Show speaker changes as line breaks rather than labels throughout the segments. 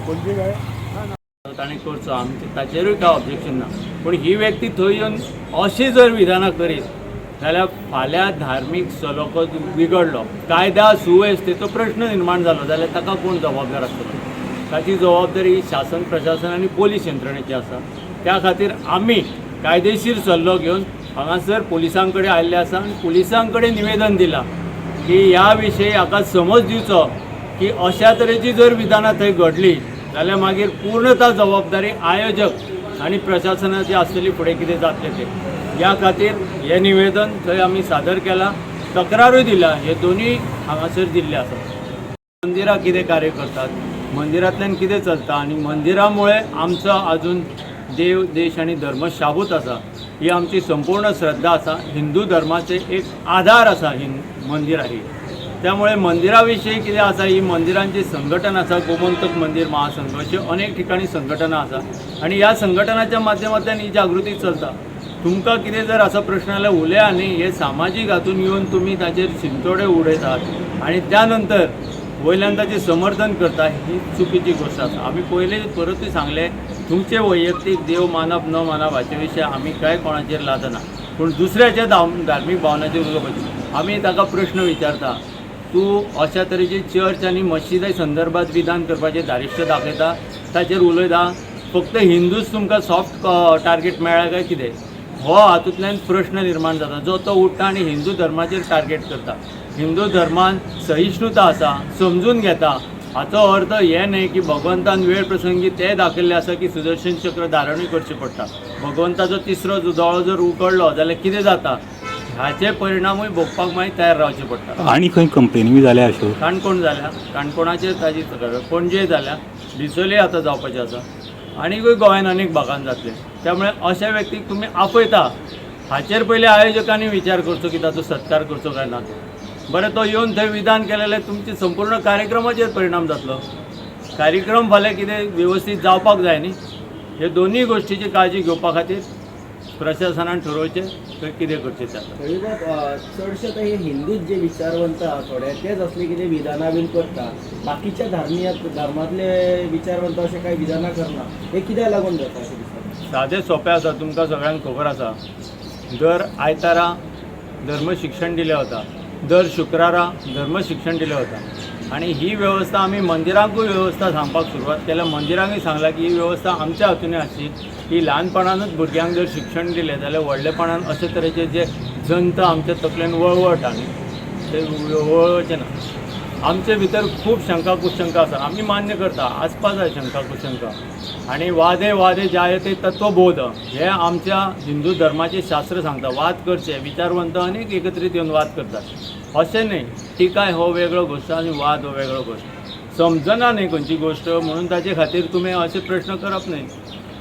पणजे काय?
ताणें करचो, आमचें ताचेरूय कांय ऑब्जेक्शन ना. पूण ही व्यक्ती थंय येवन अशी जर विधानां करीत जाल्यार फाल्यां धार्मीक सलोखो बिगडलो, कायदा सुवेवस्थेचो प्रश्न निर्माण जालो जाल्यार ताका कोण जबाबदार आसतलो? ताची जबाबदारी शासन, प्रशासन आनी पोलीस यंत्रणेची आसा. त्या खातीर आमी कायदेशीर सल्लो घेवन हांगासर पुलिसां कडेन आयिल्ले आसा आनी पुलिसां कडेन निवेदन दिलां की ह्या विशयी हाका समज दिवचो की अशा तरेची जर विधानां थंय घडली जाल्यार मागीर पूर्णता जबाबदारी आयोजक आनी प्रशासनाची आसतली, फुडें कितें जातलें तें. ह्या खातीर हें निवेदन थंय आमी सादर केलां, तक्रारूय दिल्या, हे दोनूय हांगासर दिल्ले आसात. मंदिरां कितें कार्य करतात, मंदिरांतल्यान कितें चलता आनी मंदिरा मुळे आमचो आजून देव, देश आनी धर्म शाबूत आसा, ही आमची संपूर्ण श्रद्धा आसा. हिंदू धर्माचे एक आधार आसा ही मंदिरां ही. त्यामुळे मंदिरा विशयी कितें आसा, ही मंदिरांची संघटना आसा, गोमंतक मंदिर महासंघ, अश्यो अनेक ठिकाणी संघटना आसा आनी ह्या संघटनाच्या माध्यमांतल्यान ही जागृती चलता. तुमकां कितें जर असो प्रश्न जाल्यार उलया न्ही. हे सामाजीक हातून येवन तुमी ताचेर शिंतोडे उडयतात आनी त्या नंतर वयल्यान ताचें समर्थन करता, ही चुकीची गोश्ट आसा. आमी पयलीं परतूय सांगलें, तुमचे वैयक्तीक देव मानप न मानप हाचे विशयी आमी कांय कोणाचेर लादना, पूण दुसऱ्याच्या धार्मीक भावनाचेर उलोवपाचें. आमी ताका प्रश्न विचारता, तूं अशा तरेची चर्च आनी मशिदा संदर्भात विधान करपाचें धारिश्ट दाखयता, ताचेर उलयता, फक्त हिंदूच तुमकां सॉफ्ट टार्गेट मेळ्ळा काय कितें? हो हातूंतल्यान प्रश्न निर्माण जाता, जो तो उठ्ठा आनी हिंदू धर्माचेर टार्गेट करता. हिंदू धर्मान सहिष्णुता आसा, समजून घेता. हाचो अर्थ हे न्हय की भगवंतान वेळ प्रसंगी ते दाखयल्लें आसा की सुदर्शन चक्र धारणूय करचें पडटा. भगवंताचो तिसरो दोळो जर उगडलो जाल्यार कितें जाता हाचे परिणामूय भोगपाक मागीर तयार रावचें पडटा.
आनी खंय कंप्लेनी बी जाल्या अश्यो?
काणकोण जाल्या, काणकोणाचेर ताजी तक्रार, पणजे जाल्या, डिचोले आतां जावपाचें आसा, आनीकूय गोंयान अनेक भागान जातले. त्यामुळे अशा व्यक्तीक तुमी आपयता हाचेर पयलीं आयोजकांनी विचार करचो की ताचो सत्कार करचो काय ना तो. बरें, तो येवन थंय विधान केलें जाल्यार तुमचे संपूर्ण कार्यक्रमाचेर परिणाम जातलो. कार्यक्रम फाल्यां कितें वेवस्थीत जावपाक जाय न्ही. हे दोनूय गोश्टीची काळजी घेवपा खातीर प्रशासनान ठरोवचें थंय कितें करचें तें आतां.
रवीबाब, चडशे आतां हे हिंदूच जे विचारवंत आहा थोडे, तेच असले कितें विधानां बीन करता. बाकीच्या धार्मीय धर्मांतले विचारवंत अशें कांय विधानां करना. हें कित्याक लागून जाता अशें दिसता?
सादें सोंपें आसा, तुमकां सगळ्यांक खबर आसा, दर आयतारा धर्म शिक्षण दिलें वता, दर शुक्रारा धर्म शिक्षण दिलें वता आनी ही वेवस्था आमी मंदिरांकूय वेवस्था सांगपाक सुरवात केल्या. मंदिरांकूय सांगलां की ही वेवस्था आमच्या हातूनय आसची की ल्हानपणानूच भुरग्यांक जर शिक्षण दिलें जाल्यार व्हडलेपणान अशे तरेचे जे जंत आमच्या तकलेन वळवळटा न्ही, ते वळवळचे ना. आमचे भितर खूब शंका कुशंका आसा, आमी मान्य करता, आसपा जाय शंका कुशंका. आनी वादे वादे जायते तत्वबोध हे आमच्या हिंदू धर्माचे शास्त्र सांगता. वाद करचे, विचारवंत अनेक एकत्रीत येवन वाद करतात अशें न्हय. टिकाय हो वेगळो गोश्ट आनी वाद हो वेगळो गोश्ट. समजना न्ही खंयची गोश्ट म्हणून ताचे खातीर तुमी अशे प्रश्न करप न्हय.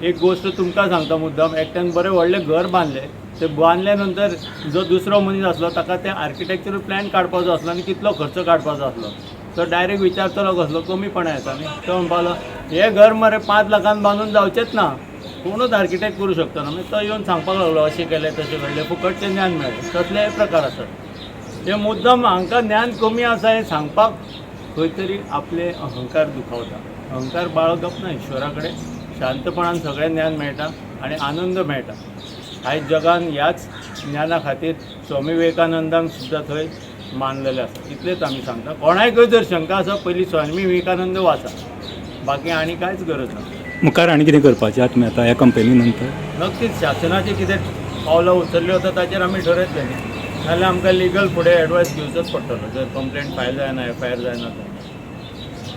एक गोश्ट तुमकां सांगता मुद्दाम, एकट्यान बरें व्हडलें घर बांदलें. ते बांदल्या नंतर जो दुसरो मनीस आसलो ताका ते आर्किटेक्चरल प्लॅन काडपाचो आसलो आनी कितलो खर्च काडपाचो आसलो. तो डायरेक्ट विचारतलो कसलो कमीपणा येता न्ही, तो म्हणपाक लागलो, हें घर मरे 5 लाखान बांदून जावचेंच ना, कोणूच आर्किटेक्ट करूं शकता ना. मागीर तो येवन सांगपाक लागलो, अशें केलें, तशें घडलें, फुकटचें ज्ञान मेळ्ळें. तसले प्रकार आसात. हे मुद्दम हांकां ज्ञान कमी आसा हें सांगपाक खंय तरी आपले अहंकार दुखावता. अहंकार बाळगप ना. ईश्वरा कडेन शांतपणान सगळें ज्ञान मेळटा आनी आनंद मेळटा. आयज जगान ह्याच ज्ञाना खातीर स्वामी विवेकानंदांक सुद्दां थंय मानलेलें आसा. इतलेंच आमी सांगता. कोणायकय जर शंका आसा, पयलीं स्वामी विवेकानंद वाचा, बाकी आनी कांयच गरज ना.
मुखार आनी कितें करपाचें आहा तुमी आतां ह्या कंप्लेनी नंतर?
नक्कीच, शासनाचे कितें पावलां उचलली वता ताचेर आमी ठरयतले न्ही. नाजाल्यार आमकां लिगल फुडें एडवायस घेवचोच पडटलो जर कंप्लेंट फायल जायना, एफआयआर जायना तर.